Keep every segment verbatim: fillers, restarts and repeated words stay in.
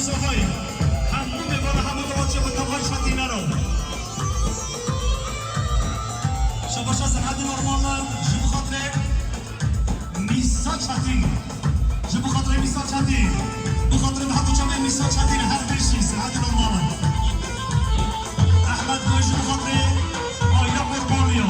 Sefayê. Hemû mêvana, hemû gavaçê xwe tevay şatî nero. Şebaşa Serhedî normal e, ji bo xatirê Mîsa Çetîn. Ji bo xatirê Mîsa Çetîn. Bo xatirê Mehat û Çavê Mîsa Çetîn. Her bir şey, Serhedî normal e. Ehmed Goy ji bo xatirê Ayda Qurbanî ya.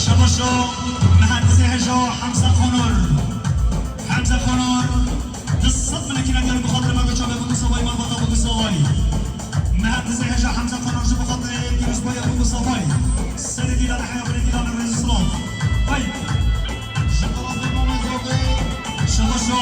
Şebaşo, mehendisê heja Hemze Konor. Hemze Konor, du sed milekî neker bi xatirê me, bi çavê Bûk Savayî, malbata Bûk Savayî. Mehendisê heja Hemze Konor ji bi xatirê pîrozbaya Bûk Savayî. Serê dîlanê heya, birê dîlanê rêz û silav. Hey! Ji xelatê Mamê Zobê. Şebaşo.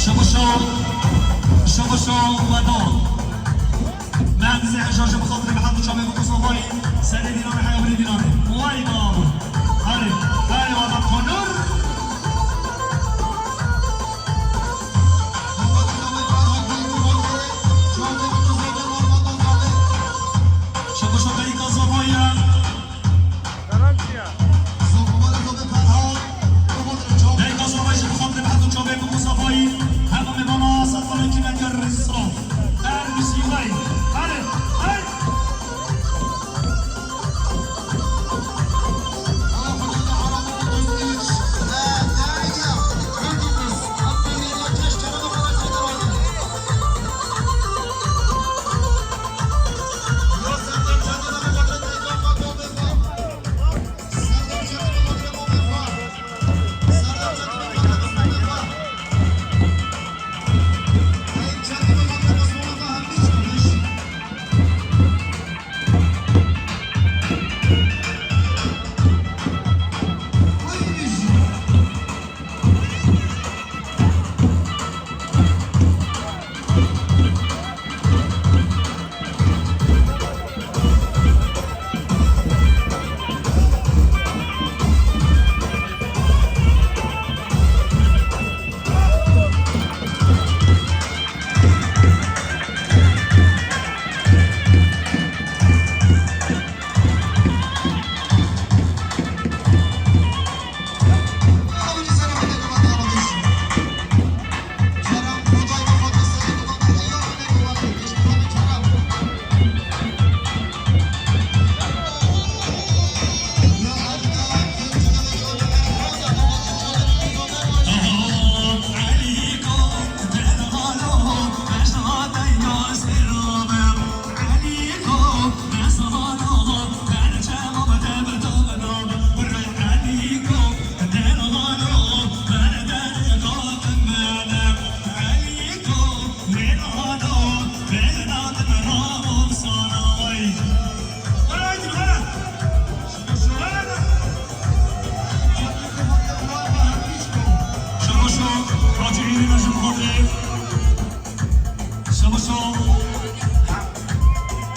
Şebaşo, şebaşo, wedan. Mehendisê heja ji bi xatirê Mehat û Çavê Bûk Savayî, serê dîlanê heya, birê dîlanê. Way bab. Herê, herê, wada Konor. Şebaşo Dayika Zavayî. Dayika Zavayî ji bi xatirê Mehat û Çavê Bûk Savayî. Hema mêvana sed milekî neker rêz û silav. Her bişî vay. Hadi, hey!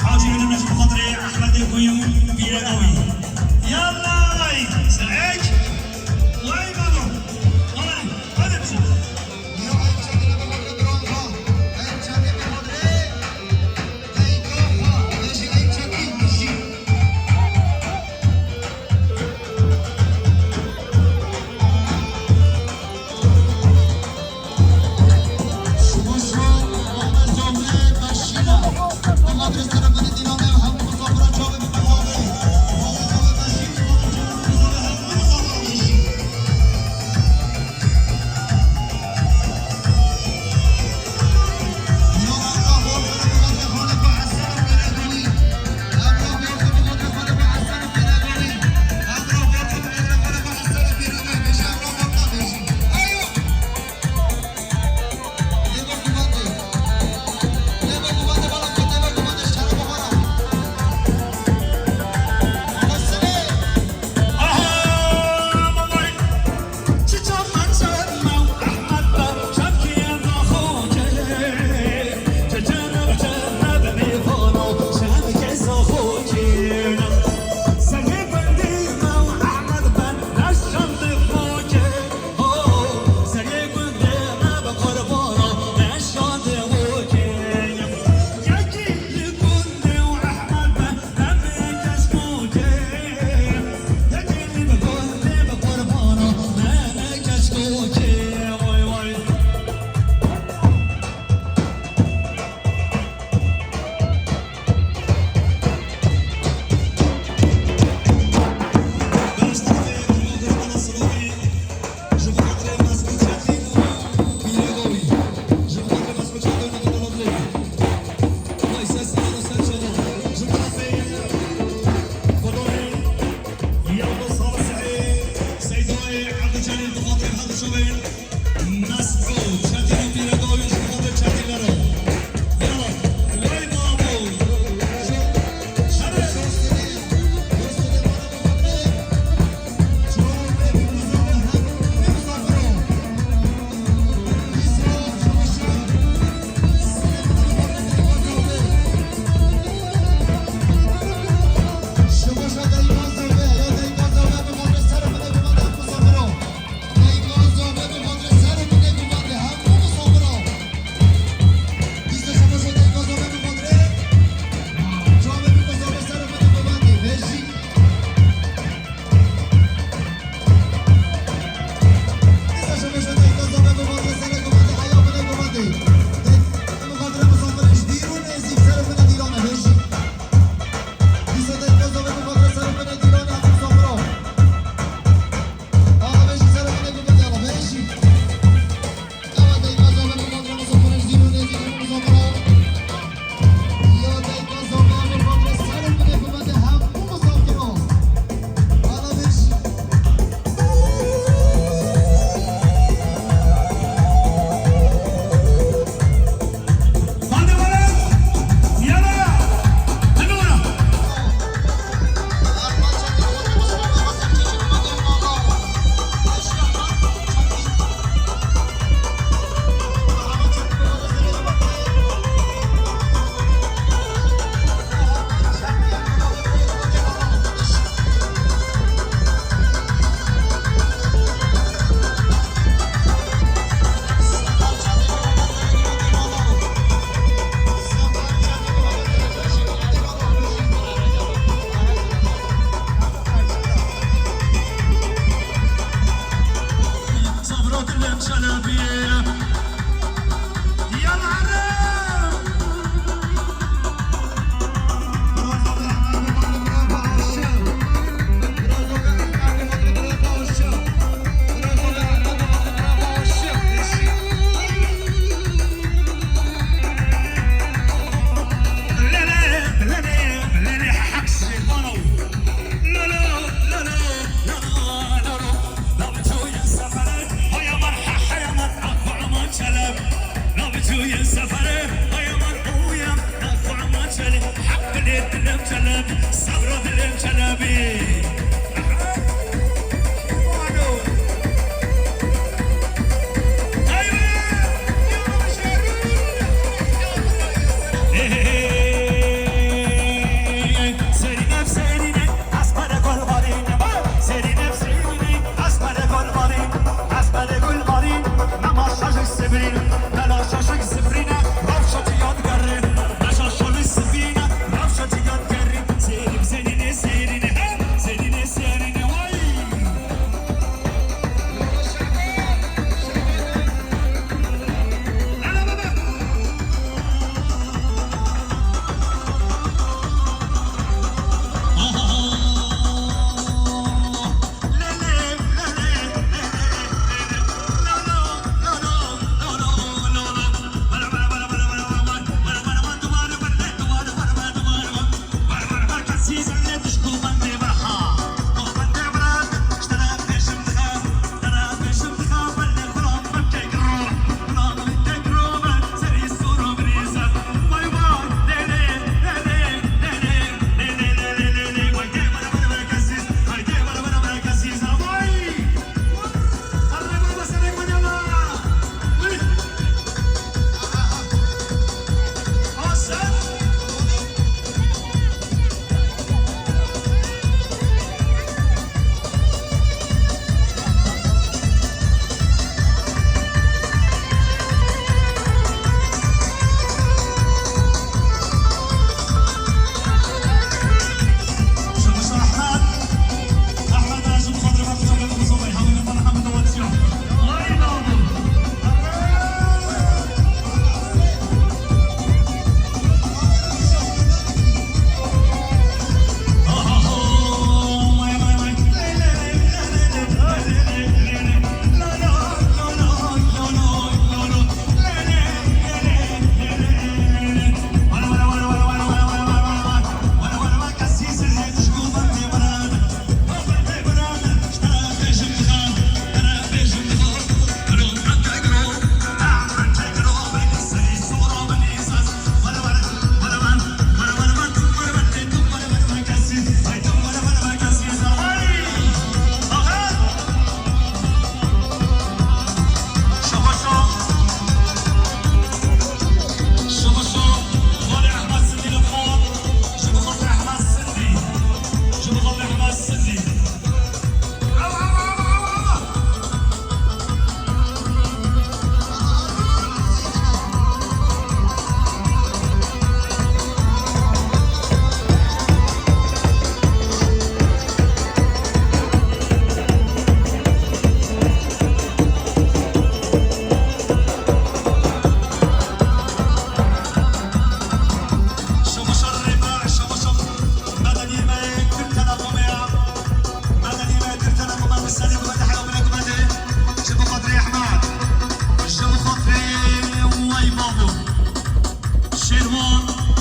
Hacî Elim ji xatirê Ehmedê Kuyû pîreka wî. Yallah! Serek! Way babo! Hadi, hadi bize.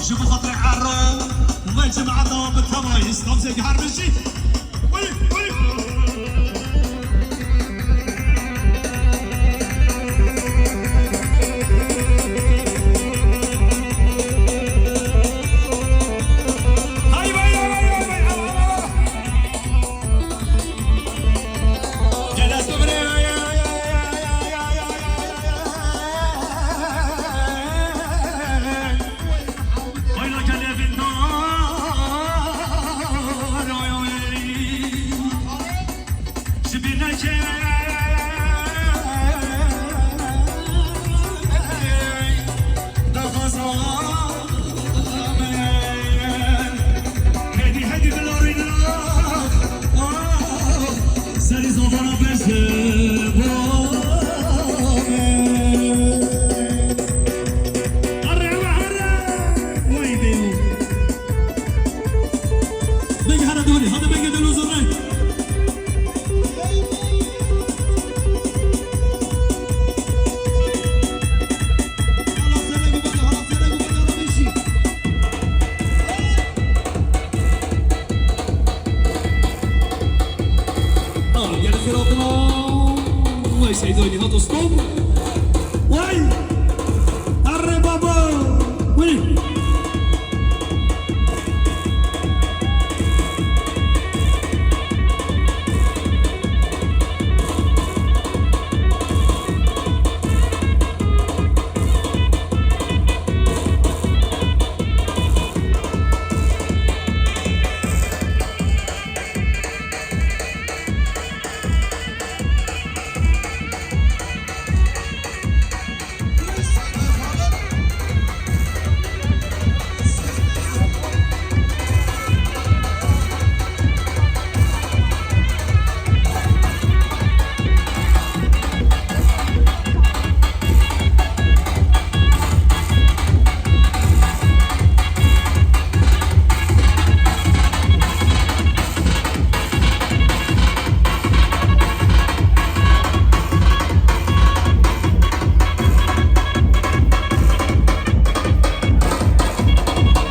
Ji bo xatirê Ero ve cemaeta wan bi tevayî stamsê giharibin jî. Wî, wî. Hay vay, hay vay, hay vay, hay vay. Gel ez bibirê. Hayla gel evindar. Ji bîr neke. Daxwaza me. Hêdî, hêdî, bila rîna. Ah, serî zavana berze bo me. Here, here. Wey bêyo. Bege here dûrî, hadi bege delo zore. Aa, gelin xêr hatina. Wey Seydo, hêdî hato stop. Wey! Erre baba! Wey!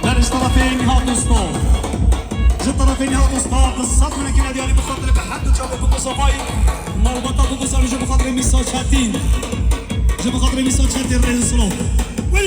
Berê ji terefê Nîhat Usta. Ji terefê Nîhat Usta bi sed winekî nediyarî bi xatirê bi her du çavê Buko Safayî. Malbata Buko Safayî ji bi xatirê Mîsa Çetîn. Ji bi xatirê Mîsa Çetîn rêz û silav. Wî!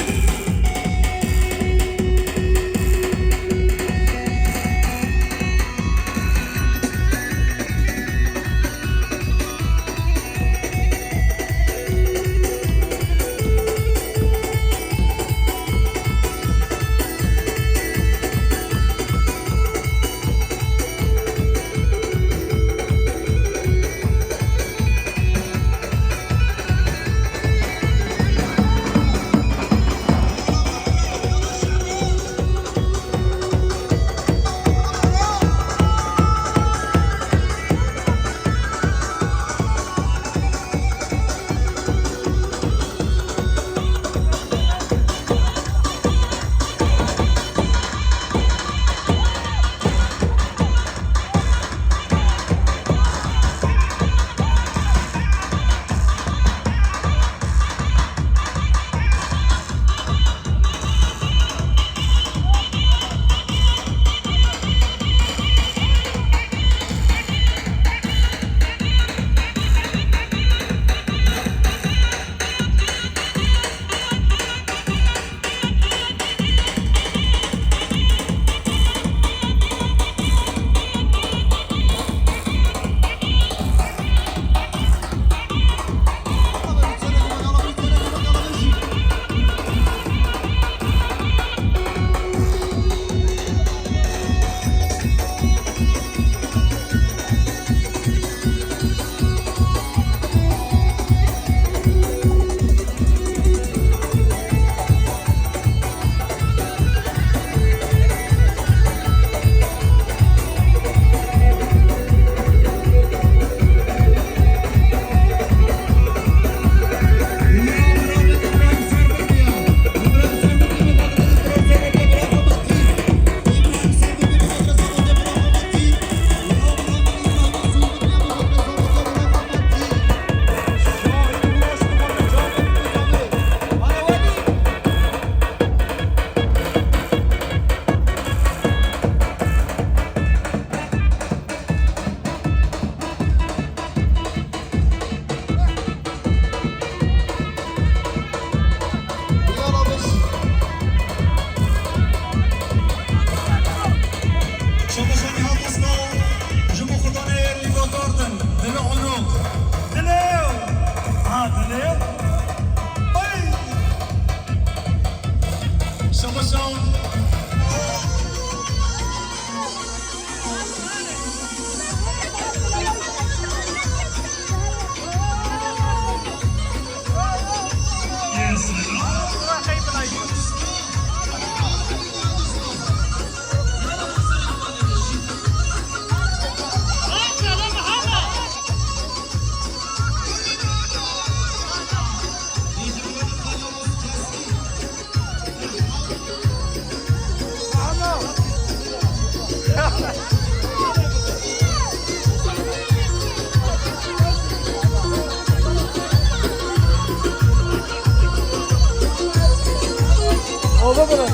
Baba bırak.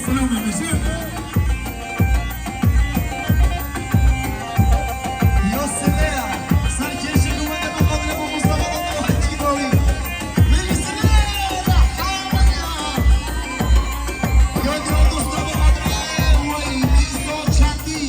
Selam Mehmetciğim. Ya Seleya, sen keşke güvende bu kadar bu Mustafa Baba hadi git abi. Beni Seleya, ya. Ya, ya Mustafa Baba, vay, bir son çakti.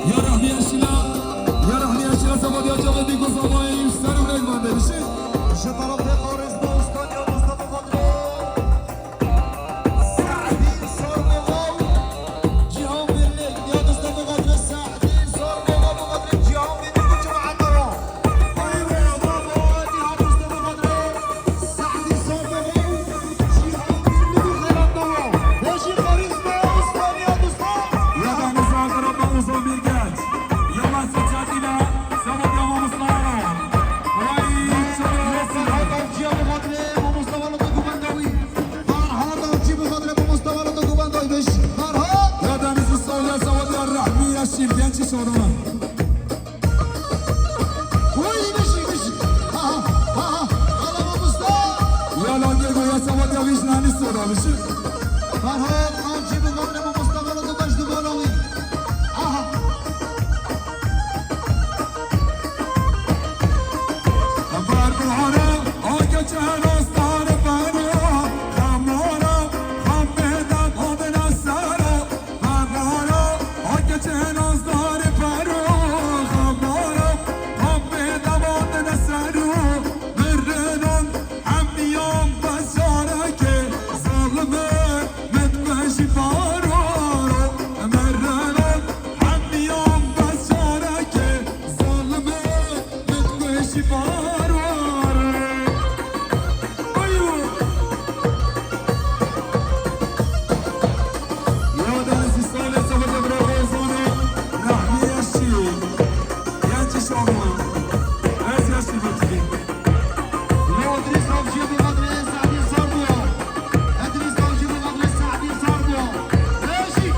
Ya Rahmiye Şila, ya Rahmiye Şila, Safa Diya Cavadî, Guzavayê Yusuf, Serûnek Mandevişi. Ji tarafê Xarêz Dawustan ya Mustafa Xadre. Sehdî Sarmoğol, Cihan Birlik, ya Mustafa Xadre, Sehdî Sarmoğol, Xadre Cihan Birlik, Cihan Birlik. Oy, bişî, bişî. Ha, ha, ha, ha, ala mamosta. Ya la gel go ya sawa ya vîş nani soda bişî. Ferhat, avcı bu gavre mamosta, galo tu baş du bala wî. Aha. Bar buhara, o geçen ostane bana, kamara, hameda, hameda sara. Xebara, a keçên azdarê pero, xebara, Rabbê devan dide ser û mirinan hemiyan beşarekê zalimê min dikujî baroro. Mirinan hemiyan beşarekê zalimê min dikujî baroro. Ayo! Ya Deniz İsrail'e savaşa bırak olsun. Rahmi yaşlı. Genç iş olma. Ez yaşlı bitti. Ya Deniz Avcı bu kadar Sadi sarmıyor. Deniz Avcı bu kadar Sadi sarmıyor. Değişik.